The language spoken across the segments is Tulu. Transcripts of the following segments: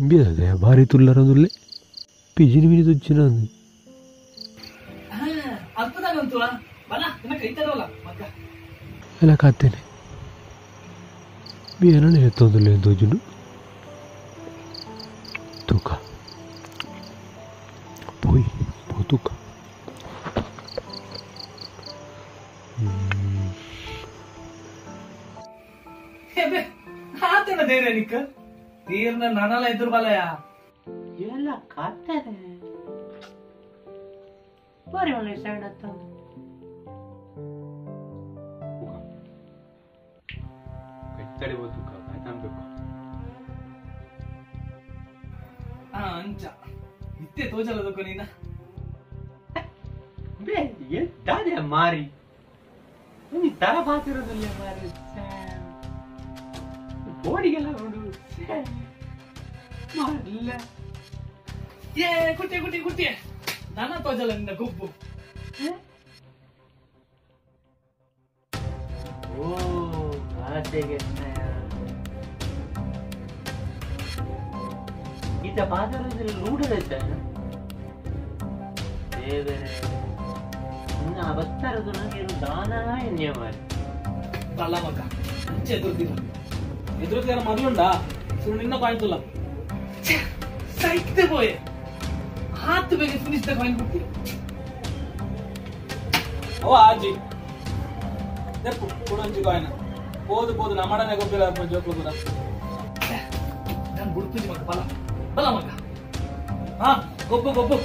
ಇಂಬಿದೆ ಭಾರಿ ತುಲ್ಲರದುಲ್ಲೆ ಪಿಜಿನ ಮಿನಿ ತುಚ್ಚಿನ ಅಲ್ಪದಾಗಂತುವ ಬಲ ನಿನ್ನ ಕೈ ತರವಲ್ಲ ಮಗ್ಗ ಎಲ್ಲ ಕಾತೇನೆ ಬಿ ಏನನ್ನ ಎತ್ತೊಂದುಲ್ಲೆ ತೋಜುಂಡು ತೂಕ ಪೋಯ್ ಪೋ ತೂಕ ಆತನ ಧೈರ್ಯ ನಿಕ್ಕ ತೀರ್ನ ನನಲ ಎದುರು ಬಲಯ ಎಲ್ಲ ಕಾತಾರೆ ಬಾರಿ ಒಳ್ಳೆ ಸೈಡ್ ಆತ ಕಚ್ಚಡಿ ಬೋತು ಕಾಯ್ತಾನ್ಬೇಕು ಆ ಅಂಚ ಇತ್ತೆ ತೋಜಲದಕ್ಕ ನೀನ ಬೇ ಎದ್ದಾದೆ ಮಾರಿ ನೀ ತರ ಬಾತಿರೋದಿಲ್ಲ ಮಾರಿ ಬೋಡಿಗೆಲ್ಲ ನೋಡು ಮಾರಿಲ್ಲ ಏ ಕುಟ್ಟಿ ಕುಟ್ಟಿ ಕುಟ್ಟಿ ನಾನ ತೋಜಲ ನಿನ್ನ ಗುಬ್ಬು ಓ ಆಸೆಗೆ ಈತ ಪಾದರದಲ್ಲಿ ಲೂಡದೈತ ದೇವರೇ ಇನ್ನು ಅವತ್ತಾರದು ನನಗೆ ದಾನ ಎನ್ಯ ಮಾರಿ ಬಲ್ಲ ಮಗ ಅಂಚೆ ಎದುರ್ದಿರ ಎದುರ್ದಿರ ಮೊದಲುಂಡಾ ಸುಳ್ಳು ನಿನ್ನ ಕಾಯ್ತಲ್ಲ ಸೈಕ್ತೆ ಪೋಯೆ ಹಾತ್ ಬೇಗ ಫಿನಿಶ್ the coin ಕೊಡ್ತೀರ ಅವ ಆಜಿ ದೆಪ್ಪು ಕುಡಂಚಿ ಕಾಯಿನ ಪೋದು ಪೋದು ನಮ್ಮಡನೆ ಗೊಬ್ಬಿಲ್ಲ ಜೋಕ್ಲು ಕೂಡ ನಾನು ಬುಡ್ಪುಜಿ ಮಗ ಬಲ ಬಲ ಮಗ ಹಾ ಗೊಬ್ಬು ಗೊಬ್ಬು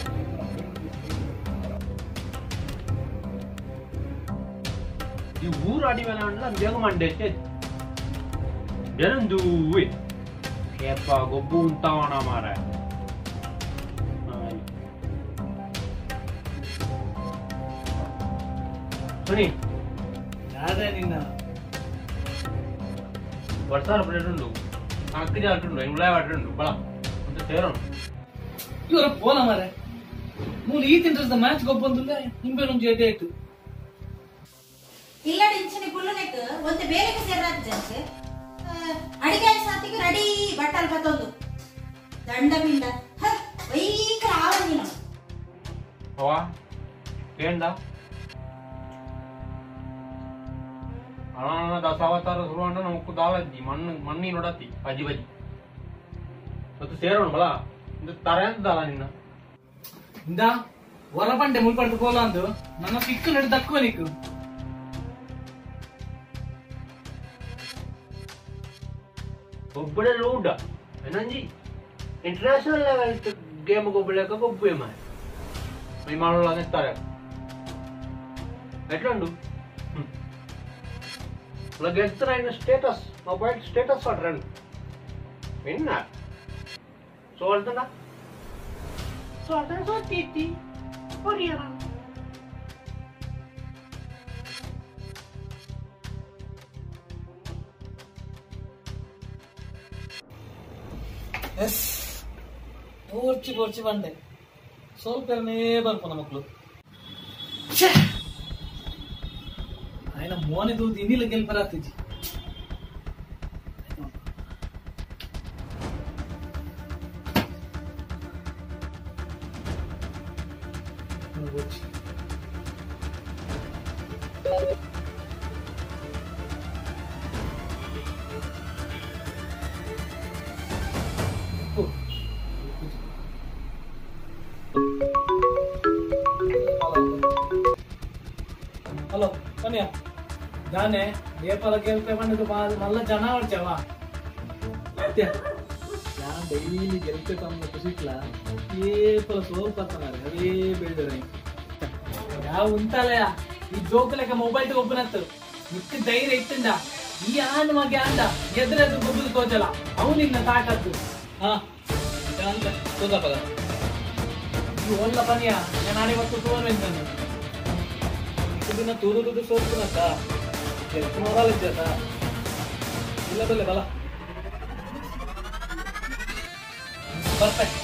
ಈ ಊರು ಅಡಿ ಮೇಲೆ ಅಂದ್ರೆ ಬೇಗ ಮಂಡೆ ಜನಂದೂವೆ ಏಪ್ಪ ಗೊಬ್ಬು ಉಂತಾವಣ ಮಾರ ಸುನಿ ಯಾರೇ ನಿನ್ನ ವರ್ಷ ಪ್ಲೇಟ್ ಉಂಡು ಕಣಕ್ಕೆ ಜಾಟುಂಡು ಇಂಗ್ಲಾಯ್ ಆಟುಂಡು ಬಳ ಅಂತ ಸೇರೋಣ ಇವರ ಪೋಲ ಮಾರೆ ಮೂಲು ಈ ತಿಂಟ್ರಸ್ದ ಮ್ಯಾಚ್ ಗೊಬ್ಬಂದುಲ್ಲ ನಿಂಬೆ ಒಂಜಿ ಎಡ್ಡೆ ಆಯ್ತು ಇಲ್ಲಡೆ ಇಂಚಿನ ಕುಲ್ಲುನೆಕ್ ಒಂತೆ ಬೇರೆಗೆ ಸೇರಾದ ಜನಕ್ಕೆ ಅಡಿಗೆ ಸಾತಿಗೆ ರೆಡಿ ಬಟ್ಟಲ್ ಬತ್ತೊಂದು ದಂಡ ಮಿಂಡ ವೈಕರ ಆವಂದಿನ ಅವ ಏಂಡ ಅಣ್ಣ ದಸಾವತಾರ ಶುರುವಂಡ ನಮಕ್ ದಾಲದ್ದಿ ಮಣ್ಣು ಮಣ್ಣಿನೊಡತಿ ಬಜಿ ಬಜಿ ಮತ್ತು ಸೇರೋಣ ಬಲ ಇದು ತರೆಂತ ದಾಲ ನಿನ್ನ ಇಂದ ಹೊರಪಂಡೆ ಮುಲ್ಪಡ್ದು ಕೋಲ ಅಂದು ನನ್ನ ಪಿಕ್ಕು ನಡು ದಕ್ಕುವ ನಿಕ್ಕು ಗೊಬ್ಬಳೆ ಲೂಡ ಏನಂಜಿ ಇಂಟರ್ನ್ಯಾಷನಲ್ ಲೆವೆಲ್ ಗೇಮ್ ಗೊಬ್ಬಳಕ ಗೊಬ್ಬೆ ಮಾರೆ ಮೈ ಮಾಡೋಲ್ಲ ಅಂತಾರೆ ಎಟ್ಲುಂಡು ಗೆಲ್ತರ ಸ್ಟೇಟಸ್ ಮೊಬೈಲ್ ಸ್ಟೇಟಸ್ ಆಡ್ರಂಡು ವಿನ್ನ ಸೋಲ್ತನ ಸೋಲ್ತನ ಸೋತೀತಿ ಹೊರಿಯರ ಎಸ್ ಪೋರ್ಚಿ ಪೋರ್ಚಿ ಬಂದೆ ಸ್ವಲ್ಪ ಬರ್ಪುನ ಮಕ್ಕಳು ఆయన ಮೋನೆ ದೂದು ಇನ್ನಿಲ್ಲ ಗೆಲ್ಪರಾತಿಜಿ ಹಲೋ ಕನ್ಯಾ ದಾನೆ ನೇಪಾಳ ಗೆಲ್ಪೆ ಬಂದಿದ್ದು ಮಲ್ಲ ಜನ ಹೊಡ್ಚವ ನಾನು ಡೈಲಿ ಗೆಲ್ಪೆ ತಮ್ಮ ಖುಷಿಕ್ಲ ಏಪಲ ಸೋಲ್ ಪತ್ತನಾರೆ ಅದೇ ಬೇಡರೆ ಯಾವ ಉಂತಾಲಯ ಈ ಜೋಕುಲೆಕ ಮೊಬೈಲ್ ಒಬ್ಬನತ್ತು ಮಿಕ್ಕ ಧೈರ್ಯ ಇತ್ತಂಡ ಈ ಆನ್ ಮಗ ಅಂದ ಎದುರೆದು ಗೊಬ್ಬದ ತೋಚಲ ಅವನಿನ್ನ ತಾಕತ್ತು ಹಾ ಅಂತ ತೋದಪದ ಈ ಒಲ್ಲ ಪನಿಯ ನಾನು ಇವತ್ತು ತೋರ್ವೆ ನಾನು ದಿನ ತೂರು ತೂದು ಸೋಲ್ಪುನತ್ತ ಮೊರಲ್ ಇಜ್ಜತ ಇಲ್ಲ ಬಲ್ಲೆ ಬಲ ಪರ್ಫೆಕ್ಟ್.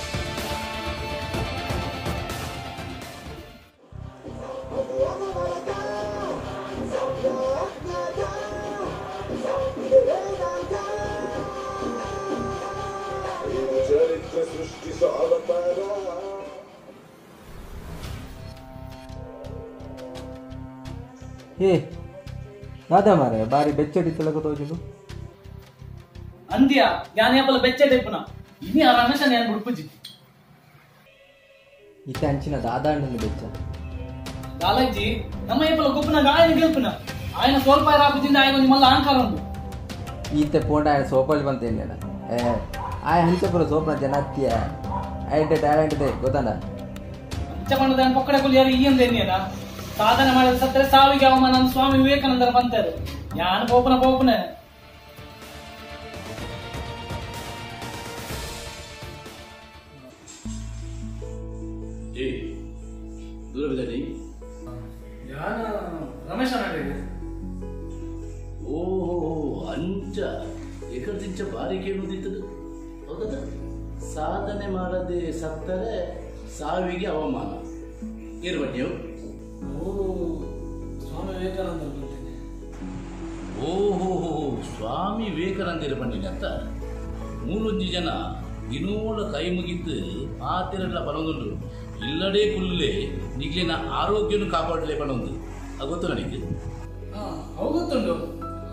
ಏ ದಾದಾ ಮಾರೆ ಬಾರಿ ಬೆಚ್ಚಡಿ ತಲಕ ತೋಜುಂಡು ಅಂದ್ಯ ಯಾನ್ ಬೆಚ್ಚಡಿ ಇಪ್ಪುನ ಇನಿ ಆ ರಮೇಶ ಯಾನ್ ಬುಡ್ಪುಜಿ ಇತ್ತೆ ಅಂಚಿನ ದಾದಾ ಅಣ್ಣನ ಬೆಚ್ಚ ದಾಲಜ್ಜಿ ನಮ್ಮ ಏಪಲ ಗೊಪ್ಪುನ ಗಾಯನ ಗೆಲ್ಪುನ ఆయన ಸೋಲ್ಪಾಯ ರಾಪುಜಿಂದ ఆయన ಒಂಜಿ ಮಲ್ಲ ಅಹಂಕಾರ ಉಂಡು ಈತೆ ಪೋಂಡ ಆಯನ ಸೋಪಾಲ್ ಬಂತ ಇಲ್ಲ ಏ ಆಯ ಹಂಚಪುರ ಸೋಪನ ಜನತ್ಯ ಐಟೆ ಟ್ಯಾಲೆಂಟ್ ಇದೆ ಗೊತ್ತಾನ ಅಂಚ ಪಂಡದ ಪೊಕ್ಕಡೆ ಕುಲಿಯಾರು ಈ ಅಂದ ಸಾಧನೆ ಮಾಡಿದ ಸತ್ತರೆ ಸಾವಿಗೆ ಅವಮಾನ ಸ್ವಾಮಿ ವಿವೇಕಾನಂದರ ಬಂತಾರೆ ಯಾನು ಪೋಪನ ಪೋಪನೆ ಏ ದೂರ ಬಿದ್ದಾಡಿ ಯಾನ ರಮೇಶ ನಾಡೆ ಓಹೋ ಅಂಚ ಎಕರ್ದಿಂಚ ಬಾರಿ ಕೇಳುವುದಿತ್ತದು ಹೌದದ ಸಾಧನೆ ಮಾಡದೆ ಸತ್ತರೆ ಸಾವಿಗೆ ಅವಮಾನ ಏರು ಬನ್ನಿಯವು ಓ ಸ್ವಾಮಿ ವಿವೇಕಾನಂದರು ಬಂತೇನೆ. ಓಹೋ ಸ್ವಾಮಿ ವಿವೇಕಾನಂದರ ಬನ್ನಿನ ಅಂತ ಮೂಲೊಂಜಿ ಜನ ದಿನೋಳ ಕೈ ಮುಗಿದ್ದು ಪಾತಿರೆಲ್ಲ ಬಲೊಂದುಂಡು ಇಲ್ಲಡೇ ಕುಲ್ಲೇ ನಿಗ್ಲಿನ ಆರೋಗ್ಯನು ಕಾಪಾಡಲೇ ಬಲೊಂದು ಅದು ಗೊತ್ತು ನನಗೆ. ಅವು ಗೊತ್ತುಂಟು,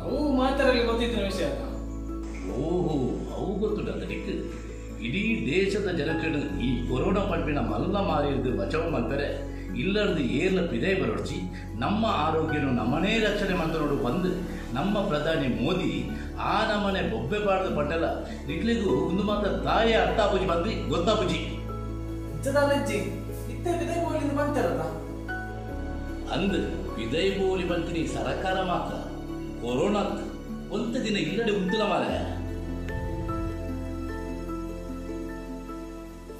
ಅವು ಮಾತಾಡಲಿ ಗೊತ್ತಿತ್ತಿನ ವಿಷಯ. ಓಹೋ ಅವು ಗೊತ್ತುಂಟು ಅದಕ್ಕೆ ಇಡೀ ದೇಶದ ಜನಕ್ಕೆ ಈ ಕೊರೋನಾ ಪಂಪಿನ ಮಲ್ಲ ಮಾರಿದ್ದು ಬಚಾವ್ ಮಾಡ್ತಾರೆ ಇಲ್ಲರ್ದು ಏರ್ಲ ಪಿದೆ ಬರೋಡ್ಚಿ ನಮ್ಮ ಆರೋಗ್ಯನು ನಮ್ಮನೇ ರಕ್ಷಣೆ ಮಂತ್ರೋಡು ಬಂದು ನಮ್ಮ ಪ್ರಧಾನಿ ಮೋದಿ ಆ ನಮ್ಮನೆ ಬೊಬ್ಬೆ ಬಾರ್ದು ಪಟ್ಟಲ್ಲ ನಿಕ್ಲಿಗೂ ಒಂದು ಮಾತ್ರ ತಾಯಿ ಅರ್ಥ ಪೂಜಿ ಬಂದು ಗೊತ್ತಾಪುಜಿ ಅಂದು ಪಿದೈ ಬೋಲಿ ಬಂತೀನಿ ಸರಕಾರ ಮಾತ್ರ ಕೊರೋನಾ ಒಂದು ದಿನ ಇಲ್ಲಡೆ ಉಂತುಲ ಮಾರೆ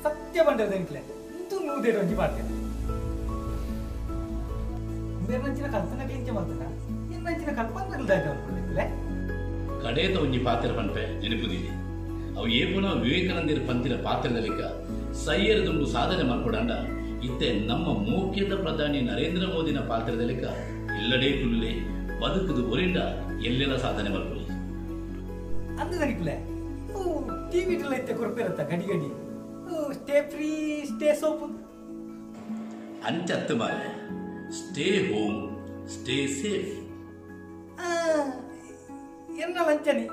ಸತ್ಯ ಬಂಡದ ಇಂಕ್ಲೆ ಇಂತು ನೂದೇಡು ಒಂಜಿ ಪಾತೆ ಬೇರೆ ಕಲ್ಪನೆ ಕ್ಲಿಂಚ ಮಾಡ್ತಾನ ಇನ್ನಂಚಿನ ಕಲ್ಪನೆ ಅನ್ಕೊಂಡಿದ್ಲೆ ಕಡೇತ ಒಂಜಿ ಪಾತ್ರ ಪನ್ಪೆ ನೆನಪುದಿದೆ ಅವು ಏಪುನ ವಿವೇಕಾನಂದರ ಪಂತಿನ ಪಾತ್ರದಲಿಕ ಸೈಯರ್ ದುಂಬು ಸಾಧನೆ ಮಾಡ್ಕೊಡಂಡ ಇತ್ತೆ ನಮ್ಮ ಮೋಕ್ಯದ ಪ್ರಧಾನಿ ನರೇಂದ್ರ ಮೋದಿನ ಪಾತ್ರದಲಿಕ ಇಲ್ಲಡೇ ಕುಲ್ಲೇ ಬದುಕುದು ಒರಿಂಡ ಎಲ್ಲೆಲ್ಲ ಸಾಧನೆ ಮಾಡ್ಕೊಳ್ಳಿ ಅಂದದನಿಕ್ಲೆ ಓ ಟಿವಿ ಇತ್ತೆ ಕೊರ್ಪಿರತ್ತ ಗಡಿ ಗಡಿ ಸ್ಟೇ ಫ್ರೀ ಸ್ಟೇ ಸೋಪು ಅಂಚತ್ತು ಮಾರೆ ಸ್ಟೇ ಹೋಮ್ ಸ್ಟೇ ಸೇಫ್ ಎನ್ನ ಲಂಚನಿ